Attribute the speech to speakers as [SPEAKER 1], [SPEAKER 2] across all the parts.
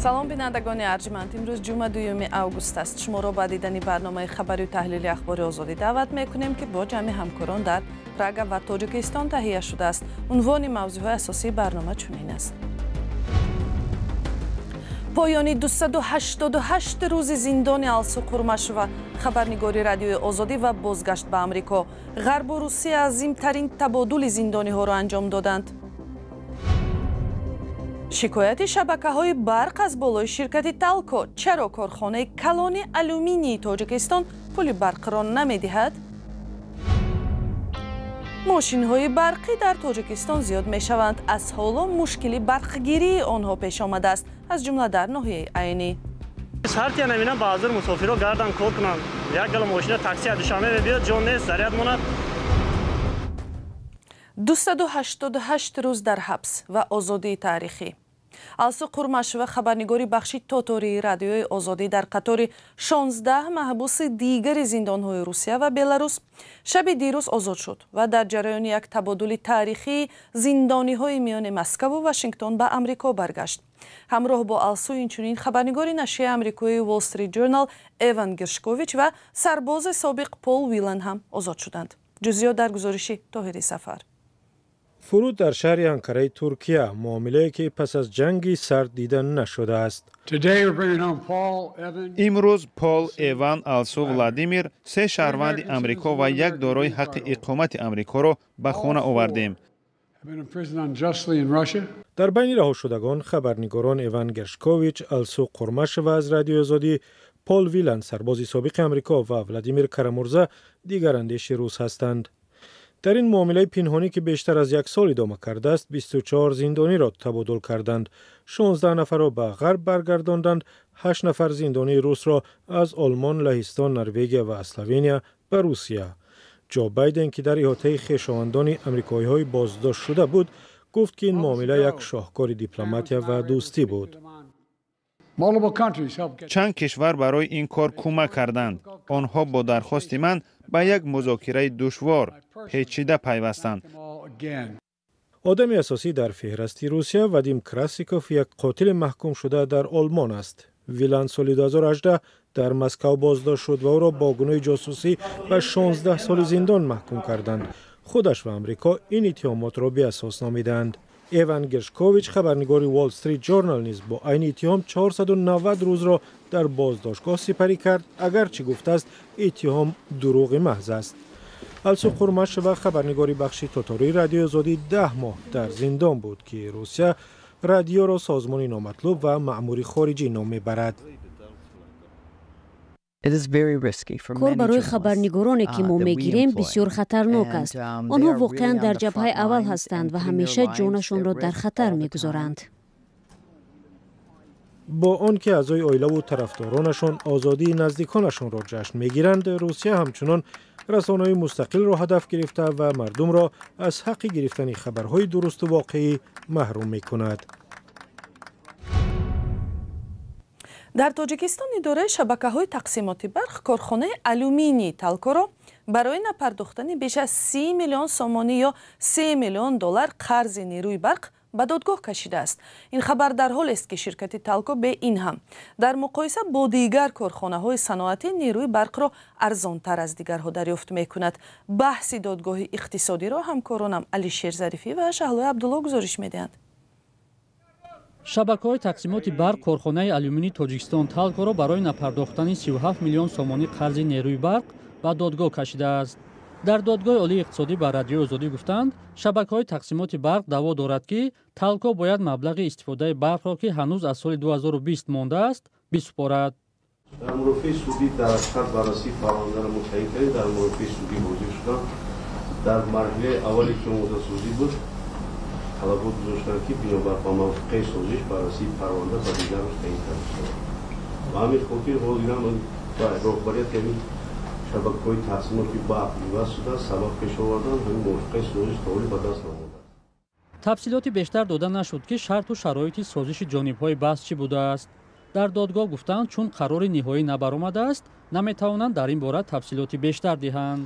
[SPEAKER 1] Салом, бинандагони арҷманд. Имрӯз ҷумъа, 2 август аст. Шуморо ба дидани барномаи хабарию таҳлили Ахбори Озодӣ даъват мекунем, ки бо ҷамъи ҳамкорон дар Прага ва Тоҷикистон таҳия шудааст. Унвони мавзӯъҳои асосии барнома чунин аст: поёни 288 рӯзи зиндони Алсу Қурмашова, хабарнигори Радиои Озодӣ, ва бозгашт ба Амрико. Ғарбу Русия азимтарин табодули зиндониҳоро анҷом доданд. Шикояти шабакаҳои барқ аз болои ширкати Талко. Чаро корхонаи калони алюминии Тоҷикистон пули барқро намедиҳад? Мошинҳои барқӣ дар Тоҷикистон зиёд мешаванд. Аз ҳоло мушкили барқгирии онҳо пеш омадааст, аз ҷумла дар ноҳияи Айнӣ.
[SPEAKER 2] Шарти намина ба ҳазур мусофиро гардан кор кунанд. Як гала мошина такси аз Душанбе биёд, ҷо нест, заряд монад.
[SPEAKER 1] 288 рӯз дар ҳабс ва озодии таърихӣ. Алсу Қурмашова, хабарнигори бахши тотории Радиои Озодӣ, дар қатори 16 маҳбуси дигари зиндонҳои Русия ва Беларус шаби дирӯз озод шуд ва дар ҷараёни як табодули таърихии зиндониҳои миёни Москаву Вашингтон ба Амрико баргашт. Ҳамроҳ бо Алсу инчунин хабарнигори нашрияи амрикоии Wall Street Journal Эван Гершкович ва сарбози собиқ Пол Вилан ҳам озод шуданд. Ҷузъиёт дар гузориши Тоҳири Сафар.
[SPEAKER 3] Фуруд дар шаҳри Анкараи Туркия, муомилае ки пас аз ҷанги сард дида нашудааст.
[SPEAKER 4] Имрӯз Пол, Эван, Алсу, Владимир, се шаҳрванди Амрико ва як дорои ҳаққи иқомати Амрикоро ба хона овардем.
[SPEAKER 3] Дар байни раҳошудагон хабарнигорон Эван Гершкович, Алсу Қурмашева аз Радиои Озодӣ, Пол Вилан, сарбози собиқи Амрико, ва Владимир Карамурза, дигарандеши рус ҳастанд. Дар ин муомилаи пинҳонӣ, ки бештар аз як сол идома кардааст, 24 зиндониро табодул карданд. 16 нафарро ба ғарб баргардонданд, 8 нафар зиндонии русро аз Олмон, Лаҳистон, Норвегия ва Словения ба Русия. Ҷо Байден, ки дар иҳотаи хешовандони амрикоиҳои боздоштшуда буд, гуфт, ки ин муомила як шоҳкори дипломатия ва дӯстӣ буд.
[SPEAKER 4] Чанд кишвар барои ин кор кӯмак карданд. Онҳо бо дархости ман ба як музокираи душвор, печида пайвастанд.
[SPEAKER 3] Одами асосӣ дар феҳрасти Русия Вадим Красиков, як қотили маҳкумшуда дар Олмон аст. Вилан соли 2018 дар Москав боздошт шуд ва ӯро бо гуноҳи ҷосусӣ ба 16 соли зиндон маҳкум карданд. Худаш ва Амрико ин иттиҳомотро беасос номиданд. Эван Гершкович, хабарнигори Wall Street Journal, низ бо айни иттиҳом 490 рӯзро дар боздоштгоҳ сипарӣ кард, агарчи гуфтааст, иттиҳом дурӯғи маҳз аст. Алсу Қурмашева, хабарнигори бахши тотории Радиои Озодӣ, 10 моҳ дар зиндон буд, ки Русия радиоро созмони номатлуб ва маъмури хориҷӣ ном мебарад.
[SPEAKER 5] Кор барои хабарнигороне, ки мо мегирем, бисёр хатарнок аст. Онҳо воқеан дар ҷабҳаи аввал ҳастанд ва ҳамеша ҷонашонро дар хатар мегузоранд.
[SPEAKER 3] Бо он ки аъзои оилаву тарафдоронашон озодии наздиконашонро ҷашн мегиранд, Русия ҳамчунон расонаҳои мустақилро ҳадаф гирифта ва мардумро аз ҳаққи гирифтани хабарҳои дурусту воқеӣ маҳрум мекунад.
[SPEAKER 1] Дар Тоҷикистон идораи шабакаҳои тақсимоти барқ корхонаи алюминии Талкоро барои напардохтани беш аз 30 миллион сомонӣ ё 3 миллион доллар қарзи нерӯи барқ ба додгоҳ кашидааст. Ин хабар дар ҳолест, ки ширкати Талко бе ин ҳам дар муқоиса бо дигар корхонаҳои саноатӣ нерӯи барқро арзонтар аз дигарҳо дарёфт мекунад. Баҳси додгоҳи иқтисодиро ҳамкоронам Алишер Зарифӣ ва Шаҳлои Абдулло гузориш медиҳанд.
[SPEAKER 6] Шабакаҳои тақсимоти барқ корхонаи алюминии Тоҷикистон Талкоро барои напардохтани 37 миллион сомонӣ қарзи нерӯи барқ ба додгоҳ кашидааст. Дар Додгоҳи олии иқтисодӣ ба Радиои Озодӣ гуфтанд, шабакаҳои тақсимоти барқ даъво дорад, ки Талко бояд маблағи истифодаи барқро, ки ҳанӯз аз соли 2020 мондааст, бисупорад.
[SPEAKER 7] Дар мурофиаи судӣ дар ҳақиқат баррасии парвандаро мутаъин кардем. Дар мурофиаи судӣ ҳозир шудам. Дар марҳилаи аввале, ки омодасозӣ буд, талабот гузоштанд, ки бинобар ба мавфиқаи созиш баррасии парванда ба дигар рӯз таъин карда шавад. Ба ҳамин хотир ҳозирам роҳбарияти ҳамин шабакаҳои тақсимоти барқ иваз шуда, сабаб пеш овардан ҳамин мувофиқаи созиш то ҳол ба даст наомадааст.
[SPEAKER 6] Тафсилоти бештар дода нашуд, ки шарту шароити созиши ҷонибҳои баҳс чӣ будааст. Дар додгоҳ гуфтанд, чун қарори ниҳоӣ набаромадааст, наметавонанд дар ин бора тафсилоти бештар диҳанд.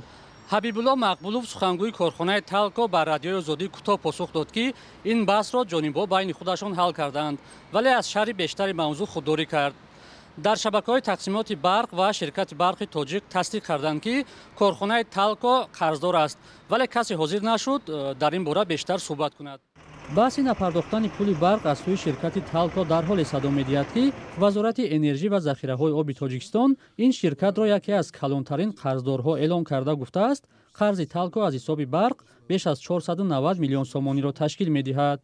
[SPEAKER 6] Ҳабибулло Мақбулов, сухангӯи корхонаи Талко, ба Радиои Озодӣ кӯтоҳ посух дод, ки ин баҳсро ҷонибҳо байни худашон ҳал карданд, вале аз шарҳи бештари мавзӯъ худдорӣ кард. Дар шабакаҳои тақсимоти барқ ва ширкати барқи тоҷик тасдиқ карданд, ки корхонаи Талко қарздор аст, вале касе ҳозир нашуд дар ин бора бештар суҳбат кунад. Баҳси напардохтани пули барқ аз сӯи ширкати Талко дар ҳоле садо медиҳад, ки Вазорати энержӣ ва захираҳои оби Тоҷикистон ин ширкатро яке аз калонтарин қарздорҳо эълон карда гуфтааст, қарзи Талко аз ҳисоби барқ беш аз 490 миллион сомониро ташкил медиҳад.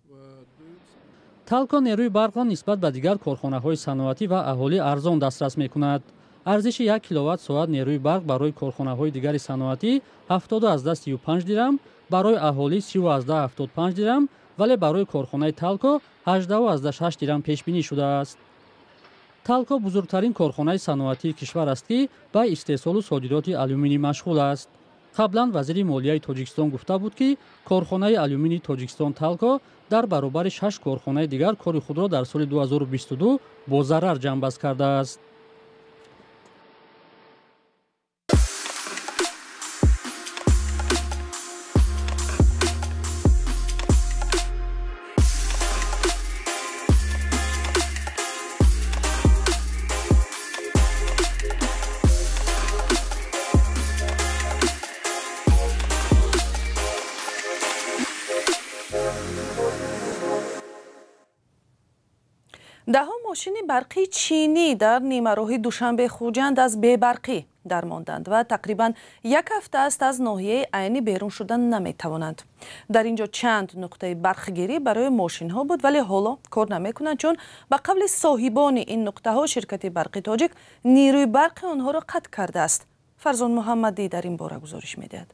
[SPEAKER 6] Талко нерӯи барқро нисбат ба дигар корхонаҳои саноатӣ ва аҳолӣ арзон дастрас мекунад. Арзиши 1 киловатт соат нерӯи барқ барои корхонаҳои дигари саноатӣ 70,35 дирам, барои аҳолӣ 30,75 дирам, вале барои корхонаи Талко 18,6 дирам пешбинӣ шудааст. Талко бузургтарин корхонаи саноатии кишвар аст, ки ба истеҳсолу содироти алюминий машғул аст. Қаблан вазири молияи Тоҷикистон гуфта буд, ки корхонаи алюминии Тоҷикистон Талко дар баробари 6 корхонаи дигар кори худро дар соли 2022 бо зарар ҷамъбаст кардааст.
[SPEAKER 1] Даҳо мошини барқии чинӣ дар нимароҳи Душанбе Хуҷанд аз бебарқӣ дармонданд ва тақрибан як ҳафта аст аз ноҳияи Айнӣ берун шуда наметавонанд. Дар ин ҷо чанд нуқтаи барқгирӣ барои мошинҳо буд, вале ҳоло кор намекунанд, чун ба қавли соҳибони ин нуқтаҳо ширкати барқи тоҷик нерӯи барқи онҳоро қатъ кардааст. Фарзон Муҳаммадӣ дар ин бора гузориш медиҳад.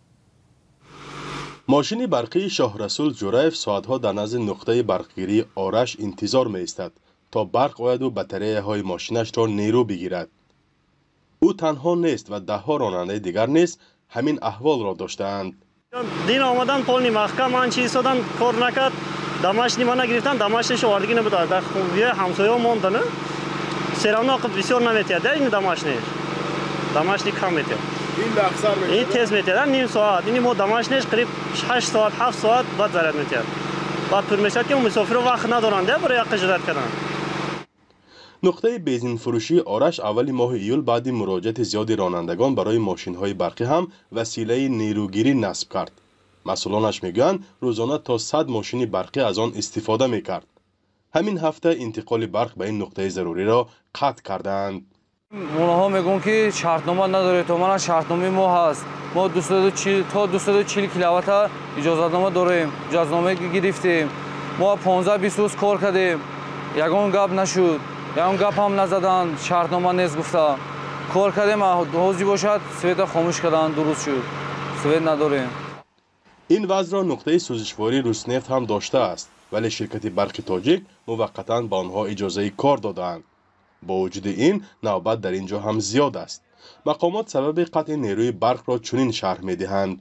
[SPEAKER 8] Мошини барқии Шоҳрасул Ҷураев соатҳо дар назди нуқтаи барқгирии Ораш интизор меистад, то барқ ояду батареяҳои мошинашро нерӯ бигирад. Ӯ танҳо нест ва даҳҳо ронандаи дигар низ ҳамин аҳволро доштаанд.
[SPEAKER 2] Дин омадан полни маҳкам ман чи истодан кор накард, дамашни мана гирифтан, дамашниш овардагӣ набуд, дар ҳамсояҳо мондан. Серавно бисёр наметиҳад, ин дамашниш. Дамашни кам метиҳад. Ин тез метиҳад, ним соат. Ини мо дамашниш қариб 8 соат, 7 соат баъд заряд метиҳад. Баъд пур мешавад, ки мусофиро вақт надоранд барои яққа ҷуръат кардан.
[SPEAKER 8] Нуқтаи бензинфурӯшии Ораш аввали моҳи июл баъди муроҷиати зиёди ронандагон барои мошинҳои барқӣ ҳам василаи нерӯгирӣ насб кард. Масъулонаш мегӯянд, рӯзона то 100 мошини барқӣ аз он истифода мекард. Ҳамин ҳафта интиқоли барқ ба ин нуқтаи заруриро қатъ кардаанд.
[SPEAKER 9] Онҳо мегӯянд, ки шартнома надоред, то мана шартномаи мо ҳаст. Мо то 240 киловатта иҷозатнома дорем, иҷозатнома гирифтем. Мо 15-20 рӯз кор кардем, ягон гап нашуд. Ягон гап ҳам назаданд, шартнома нест гуфта. Кор кардем, ҳозир бошад, света хомӯш карданд, дуруст шуд. Свет надорем.
[SPEAKER 8] Ин вазъро нуқтаи сӯзишвории Руснефт ҳам доштааст, вале ширкати барқи тоҷик муваққатан ба онҳо иҷозаи кор додаанд. Бо вуҷуди ин, навбат дар ин ҷо ҳам зиёд аст. Мақомот сабаби қатъи нерӯи барқро чунин шарҳ медиҳанд.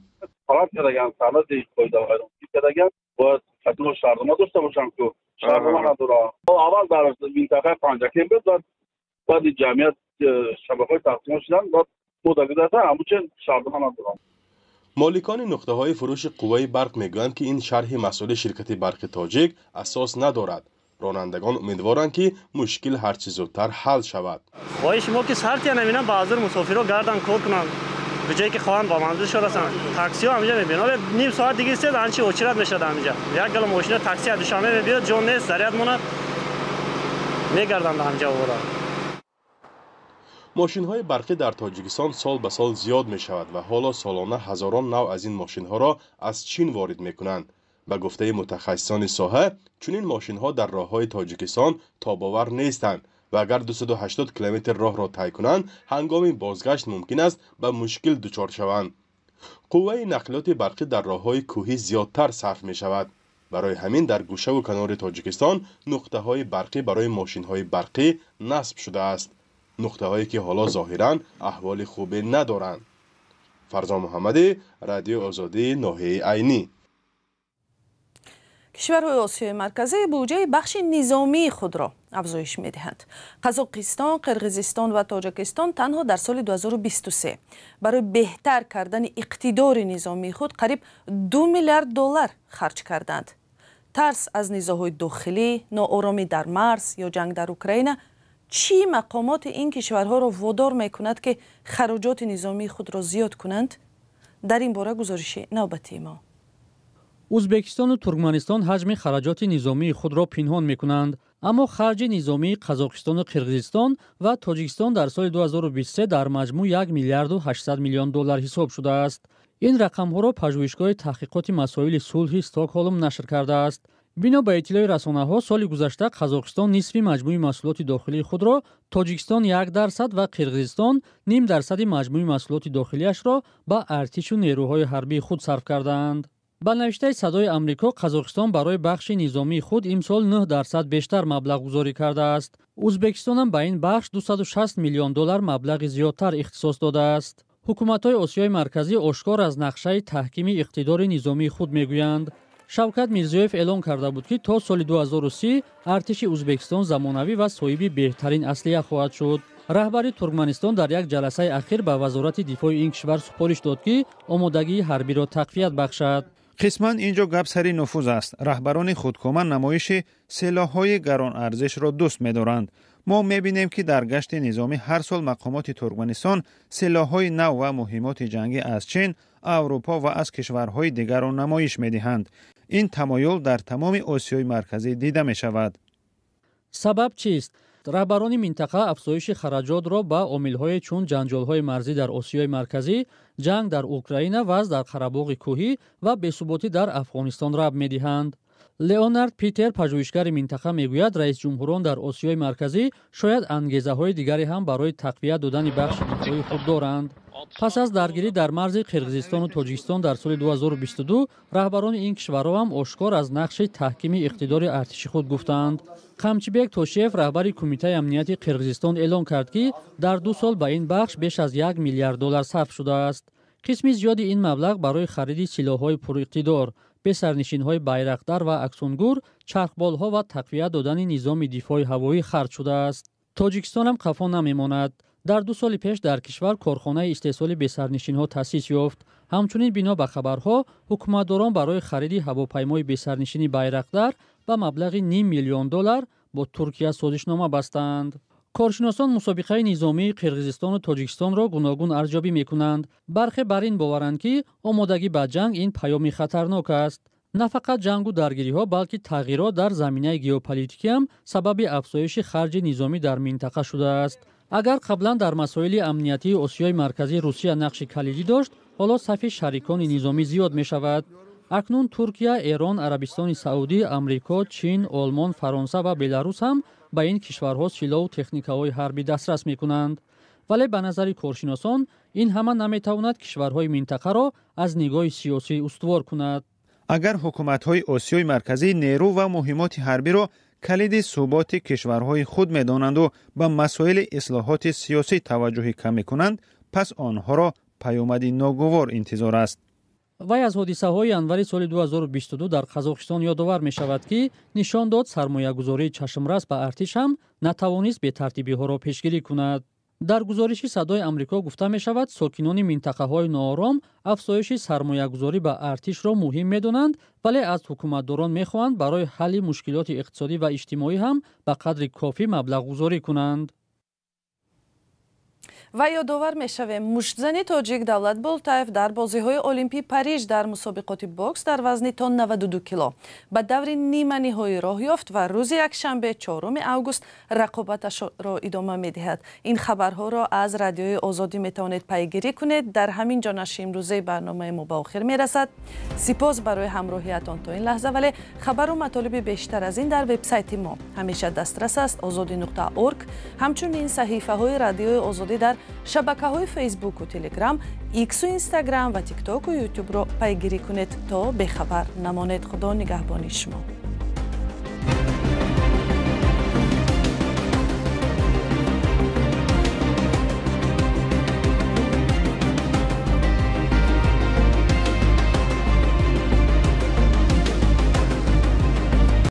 [SPEAKER 10] Талаб кардаган, санади қоидавайронкунӣ кардаган, бояд ҳатман шартнома дошта бошанд, ки шартнома надоранд. Аввал дар минтақаи Панҷакент буд, баъди ҷамъият шабакаҳои тақсимот шуданд, баъд мудда ҳамучен шартнома надоранд.
[SPEAKER 8] Моликони нуқтаҳои фурӯши қувваи барқ мегӯянд, ки ин шарҳи масъули ширкати барқи тоҷик асос надорад. Ронандагон умедворанд, ки мушкил ҳарчи зудтар ҳал шавад.
[SPEAKER 2] Хоҳиши мо ки сартия наминам ба ҳазур мусофиро гардан кор кунанд, ба ҷое ки хоҳанд ба манзилшон расанд. Таксиҳо ҳаминҷа мебиёнд. Ним соат дига истед, анчи очират мешавад ҳаминҷа. Як гала мошина такси аз Душанбе мебиёд, ҷо нест, заряд монад, мегарданд ҳаминҷа овора.
[SPEAKER 8] Мошинҳои барқӣ дар Тоҷикистон сол ба сол зиёд мешавад ва ҳоло солона ҳазорон нав аз ин мошинҳоро аз Чин ворид мекунанд. Ба гуфтаи мутахассисони соҳа, чунин мошинҳо дар роҳҳои Тоҷикистон тобовар нестанд ва агар 280 километр роҳро тай кунанд, ҳангоми бозгашт мумкин аст ба мушкил дучор шаванд. Қувваи нақлиёти барқӣ дар роҳҳои кӯҳӣ зиёдтар сарф мешавад. Барои ҳамин дар гӯшаву канори Тоҷикистон нуқтаҳои барқӣ барои мошинҳои барқӣ насб шудааст. Нуқтаҳое ки ҳоло зоҳиран аҳволи хубе надоранд. Фарзон Муҳаммадӣ, Радиои Озодӣ, ноҳияи Айнӣ.
[SPEAKER 1] Кишварҳои Осиёи Марказӣ буҷаи бахши низомии худро афзоиш медиҳанд. Қазоқистон, Қирғизистон ва Тоҷикистон танҳо дар соли 2023 барои беҳтар кардани иқтидори низомии худ қариб 2 миллиард доллар харҷ карданд. Тарс аз низоъҳои дохилӣ, нооромӣ дар марз ё ҷанг дар Украина чӣ мақомоти ин кишварҳоро водор мекунад, ки хароҷоти низомии худро зиёд кунанд? Дар ин бора гузориши навбатии мо.
[SPEAKER 6] Узбекистону Туркманистон ҳаҷми хараҷоти низомии худро пинҳон мекунанд, аммо харҷи низомии Қазоқистону Қирғизистон ва Тоҷикистон дар соли 2023 дар маҷмӯъ 1 миллиарду 800 миллион доллар ҳисоб шудааст. Ин рақамҳоро пажӯҳишгоҳи таҳқиқоти масоили сулҳи Стокҳолм нашр кардааст. Бино ба иттилои расонаҳо, соли гузашта Қазоқистон нисфи маҷмӯи маҳсулоти дохилии худро, Тоҷикистон 1% ва Қирғизистон ним дарсади маҷмӯи маҳсулоти дохилиашро ба артишу нерӯҳои ҳарбии худ сарф кардаанд. Ба навиштаи Садои Амрико, Қазоқистон барои бахши низомии худ имсол 9% бештар маблағгузорӣ кардааст. Узбекистонам ба ин бахш 260 миллион доллар маблағи зиёдтар ихтисос додааст. Ҳукуматҳои Осиёи Марказӣ ошкор аз нақшаи таҳкими иқтидори низомии худ мегӯянд. Шавкат Мирзиёев эълон карда буд, ки то соли 2030 артиши Узбекистон замонавӣ ва соҳиби беҳтарин аслиҳа хоҳад шуд. Раҳбари Туркманистон дар як ҷаласаи ахир ба вазорати дифои ин кишвар супориш дод, ки омодагии ҳарбиро тақвият бахшад.
[SPEAKER 4] Қисман ин ҷо гап сари нуфуз аст. Раҳбарони худкома намоиши силоҳҳои гаронарзишро дӯст медоранд. Мо мебинем, ки дар гашти низомӣ ҳар сол мақомоти Туркманистон силоҳҳои нав ва муҳимоти ҷангӣ аз Чин, Аврупо ва аз кишварҳои дигарро намоиш медиҳанд. Ин тамоюл дар тамоми Осиёи Марказӣ дида мешавад.
[SPEAKER 6] Сабаб чист? Раҳбарони минтақа афзоиши хараҷотро ба омилҳое чун ҷанҷолҳои марзӣ дар Осиёи Марказӣ, ҷанг дар Украина, вазъ дар Қарабоғи кӯҳӣ ва бесуботӣ дар Афғонистон рабт медиҳанд. Леонард Питер, пажӯҳишгари минтақа, мегӯяд, раисҷумҳурон дар Осиёи Марказӣ шояд ангезаҳои дигаре ҳам барои тақвият додани бахши дифои худ доранд. Пас аз даргирӣ дар марзи Қирғизистону Тоҷикистон дар соли 2022, раҳбарони ин кишварҳо ҳам ошкор аз нақши таҳкими иқтидори артиши худ гуфтаанд. Қамчибек Тошиев, раҳбари Кумитаи амнияти Қирғизистон, эълон кард, ки дар 2 сол ба ин бахш беш аз 1 миллиард доллар сарф шудааст. Қисми зиёди ин маблағ барои хариди силоҳҳои пуриқтидор, бесарнишинҳои Байрақтар ва Аксунгур, чархболҳо ва тақвият додани низоми дифои ҳавоӣ харҷ шудааст. Тоҷикистонам қафо намемонад. Дар 2 соли пеш дар кишвар корхонаи истеҳсоли бесарнишинҳо таъсис ёфт. Ҳамчунин, бино ба хабарҳо, ҳукуматдорон барои хариди ҳавопаймои бесарнишини Байрақтар ба маблағи ним миллион доллар бо Туркия созишнома бастанд. Коршиносон мусобиқаи низомии Қирғизистону Тоҷикистонро гуногун арзёбӣ мекунанд. Бархе бар ин боваранд, ки омодагӣ ба ҷанг ин паёми хатарнок аст. На фақат ҷангу даргириҳо, балки тағйирот дар заминаи геополитикиам сабаби афзоиши харҷи низомӣ дар минтақа шудааст. Агар қаблан дар масоили амниятии Осиёи Марказӣ Русия нақши калидӣ дошт, ҳоло сафи шарикони низомӣ зиёд мешавад. Акнун Туркия, Эрон, Арабистони Саудӣ, Амрико, Чин, Олмон, Фаронса ва Беларус ҳам ба ин кишварҳо силоҳу техникаҳои ҳарбӣ дастрас мекунанд. Вале ба назари коршиносон, ин ҳама наметавонад кишварҳои минтақаро аз нигоҳи сиёсӣ устувор кунад.
[SPEAKER 4] Агар ҳукуматҳои Осиёи Марказӣ нерӯ ва муҳимоти ҳарбиро калиди суботи кишварҳои худ медонанду ба масоили ислоҳоти сиёсӣ таваҷҷӯҳи кам мекунанд, пас онҳоро паёмади ногувор интизор аст.
[SPEAKER 6] Вай аз ҳодисаҳои январи соли 2022 дар Қазоқистон ёдовар мешавад, ки нишон дод сармоягузории чашмрас ба артиш ҳам натавонист бетартибиҳоро пешгирӣ кунад. Дар гузориши Садои Амрико гуфта мешавад, сокинони минтақаҳои ноором афзоиши сармоягузорӣ ба артишро муҳим медонанд, вале аз ҳукуматдорон мехоҳанд барои ҳалли мушкилоти иқтисодӣ ва иҷтимоӣ ҳам ба қадри кофӣ маблағгузорӣ кунанд.
[SPEAKER 1] Ва ёдовар мешавем, муштзани тоҷик Давлат Болтаев дар бозиҳои Олимпии Париж дар мусобиқоти бокс дар вазни то 92 кило ба даври ниманиҳоӣ роҳ ёфт ва рӯзи якшанбе 4 август рақобаташро идома медиҳад. Ин хабарҳоро аз Радиои Озодӣ метавонед пайгирӣ кунед. Дар ҳамин ҷо нашри имрӯзаи барномаи мо ба охир мерасад. Сипос барои ҳамроҳиятон то ин лаҳза, вале хабару матолиби бештар аз ин дар вебсайти мо ҳамеша дастрас аст: ozodi.org. Ҳамчунин саҳифаҳои Радиои Озодӣ дар шабакаҳои Фейсбуку Телеграм, Иксу Инстаграм ва Тиктоку Ютубро пайгирӣ кунед, то бехабар намонед. Худо нигаҳбони шумо.